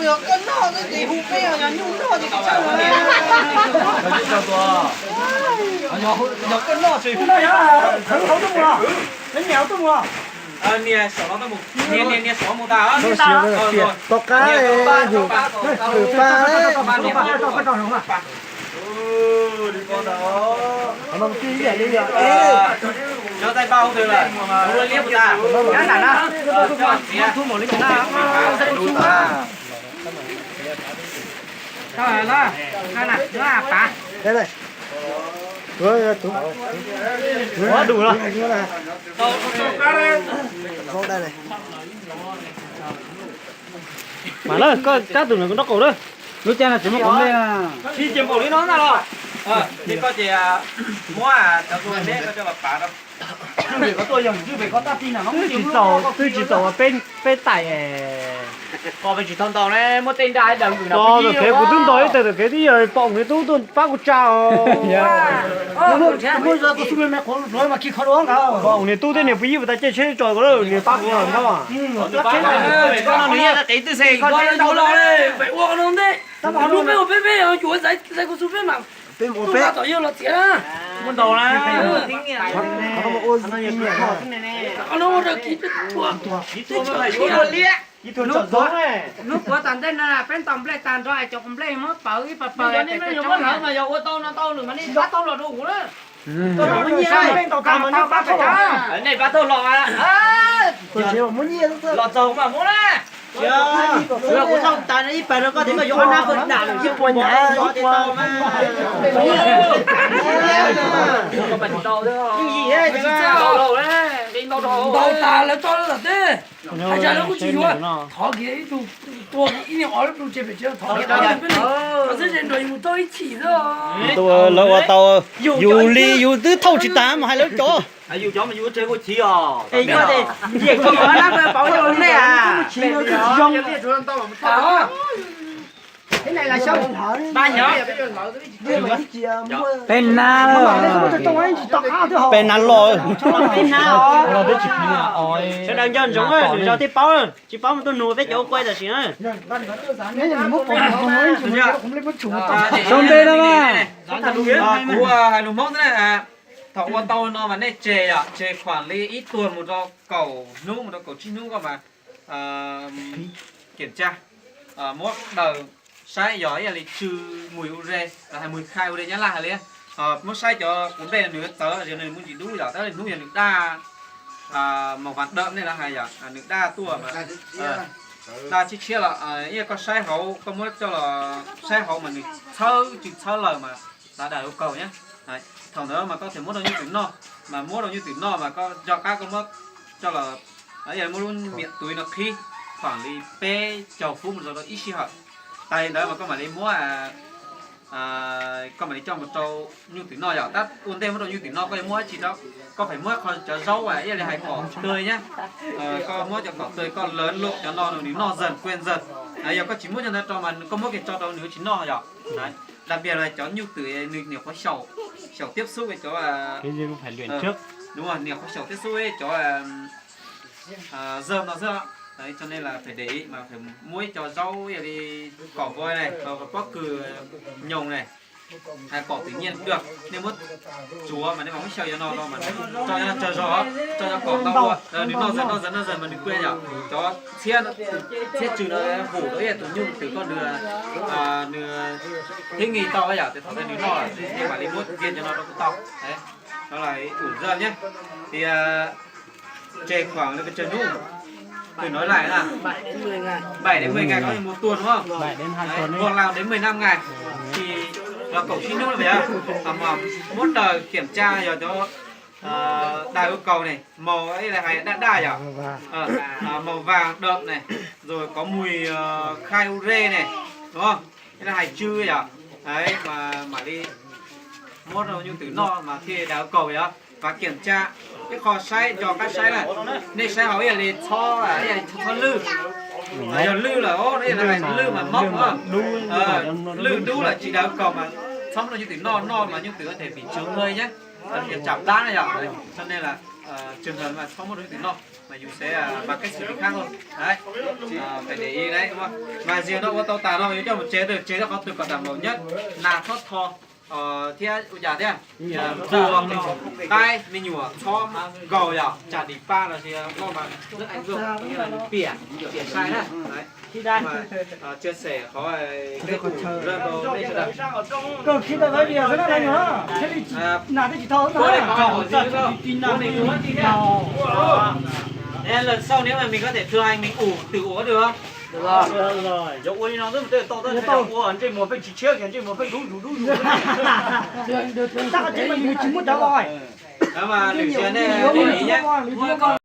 Yog koj noj xwb ces hu peb, yog nyuj noj ces tsis tshaj. Yog koj noj ces hu no yog, hauv tuaj mus, neb niam tuaj mus. Niam saum no tuaj mus, niam, niam saum mus tas. Tom qab hwm pa, Quá đủ rồi. Mas na, koj cab tus nws nraub qaum na. Lub caij no tsis muaj qhov nplej na. Tsis ces npaum li no na los. Ces koj ces muab cov tus neb koj coj los pav rau. Twb tsis txaus, twb tsis txaus peb, peb taim. Koj peb tsis tau ntaus ne, muab tej nra daws ntws no. Tau, tam kev kuv twb ntaus ib teg, tam kev twb yog pom niag tub tuaj pab kuv tsa os. Pom niag tub thiab niag pw yib puas tas caij tsheb tso ko lawm, niag pab kuv los ntaus. Tus pab no nws yeej qis twb xees koj tsheb ntau los. Peb ua no ntej, peb ua peb, peb yuav zais kuv xu peb mas. Peb ua peb tom yog los txiav na. Muab ntaus na. Qhov no ua kiv peb tua, kiv tua liab. Hnub puav tom ntej no peb ntaus nplej tag nrho es cov nplej muab pawv ib pawg pawg. Yog nej muab lawv mas yog ua tau no tau lawm mas nej pab tau los rau kuv na. Nej pab tau los mas. Los txog mas muab na. Kuv tau tas ib pawg rau koj thiab koj yuav ob nab pawg dam lawm ib puas nyuag. Ntaus tas lawv tso lawm tej. Hais tias lawv kuj tsis yuav, thov kiag ib tug tua ib niag ob lub plhu tse pem tsev thov kiag peb li, thov xwb es nrog yus thauj ib chim xwb. Lawv ua tau, yus li yus twb thauj tsis tas mas hais lawv cov. Yus cov mas yus ua tsev ua chiv os. Yam tsis yuav na pauv yog nej a. Peb nab, peb nab los. Sawv daws nco ntsoov, nws zog thiaj paub, tsis paub mus tuaj nug peb cov ua quaj tam sim na. Sau npe no mas. Kuv hais lus Hmoob xwb na, thaum ua tau no mas nej tseg yom, tseg khuam li ib tuag mus rau kaum hnub mus rau kaum tsib hnub koj mas kiểm tra, muab daws saib yog ib yam li tsw mùi ure los hais mùi khai ure nyab laj hais li. Muab saib cov quav nplej nws txawv, nws muaj ntsis dub yom, tab sis hnub yog nws daj, màu vàng đậm nej lawv hais yom, nws daj tuaj mas daj tshiab tshiab los ib yam koj saib hauv, koj muab coj los saib hauv mas nws txhawb tsw txhawb lawm mas daws ua kaug nyab. Thaum ntawd mas koj thiaj muab rau nyuj twm noj, mas muab rau nyuj twm noj mas koj nco qab koj muab coj los, ib yam li muab lub miệng túi no qhib khoảng li peb caug phút mus rau ib sij hawm. Tas li ntawd mas koj mam li muab, koj mam li coj mus rau nyuj twm noj yom. Tab ua ntej muab rau nyuj twm noj koj yuav muab dab tsi rau, koj phải muab qhov cov zaub ib yam li hais kom tơi nyab. Koj muab cov kom tơi koj lawv luam cov no nws noj dần quen dần. Yog koj tsis muab cov ntawd rau mas koj muab kiag tso rau nws tsis noj yom. Đặc biệt là cov nyuj twm nws niam qhuav xyaum, xyaum tiếp xúc với cov, niam qhuav xyaum tiếp xúc với cov dơm no xwb. Cho nên là phải để ý mà phải mua ib co zaub ib yam li cỏ voi này, pob kws, nhồng này, hay cỏ tự nhiên cũng được. Nej muab tsuav mas nej mam muab xyaw cov no rau mas tso cov no tsawg zog, tso cov kom tau ua, nws noj dần noj dần noj dần mas nws quen yom. Cov txhiab, txhiab tsw no hum rau ib yam tus nyuj twm koj nws, nws thích nghi tau yom, ces thaum ntawd nws noj lawm nej mam li muab ntxias cov no rau kuj tau. Đó là ủ rơm nhé. Thì Trên khoảng là cái Trần Húc, tôi nói lại là bảy đến mười ngày có thể một tuần đúng không? Hoặc là đến mười lăm ngày thì là cậu xí nhúc là vậy á. Mà muốn đòi kiểm tra giờ cho, đào yêu cầu này, màu ấy là hay đa đa à? Ờ, à, màu vàng đậm này, rồi có mùi ờ, khai ure này, đúng không? Cái là hay chư à? Đấy mà mà đi mốt đâu nhưng từ no mà thì đào yêu cầu vậy á. Và kiểm tra cái kho sái cho các sái này. Nên sái hầu ý là li txhob, ý là txhob lwj. Yog lwj lawm, nó là lwj mà mốc á. Lwj dub là chỉ đào cầu mà txhob mốt rau nyuj twm noj, noj mà nyuj twm có thể bị trướng hơi nhé. Chạm đá nó yom. Cho nên là trường hợp mà txhob mốt rau nyuj twm noj. Mà yus sẽ, à, bằng cách xử lý khác thôi. Đấy. À, phải để ý đấy, đúng không? Mà rìa no ua tau tas no yus coj mus tsev, tsev rau qhov twg, cov đảm bảo nhất là thóp tho, ờ, thiab ua cas thiab? Ờ, cua, qaib, me nyuam, txhob nkaus yom, chả đỉnh pa là gì, ngon mà rất ảnh hưởng, nghĩa là piam, piam sai đó. Đấy. Khi đây. Mà, ờ, chia sẻ khó, ờ, cái vụ rơi vào đây sẽ là. Kawg khi tau vaiv dias xwb na, nag nyuam thiaj li tsis, nag thiaj tsis thau na. Ê, lần sau nếu mà mình có thể thực hành mình ủ tự ủ có được không? Được rồi. Ua li no xwb mas tej tau tab sis ua ntsej muag pheej tsis tshiab kiag, ntsej muag pheej dub zus dub zus. Tab sis mas yus tsis muaj cov os. Đó mà lwm sij hawm nej để ý nhé.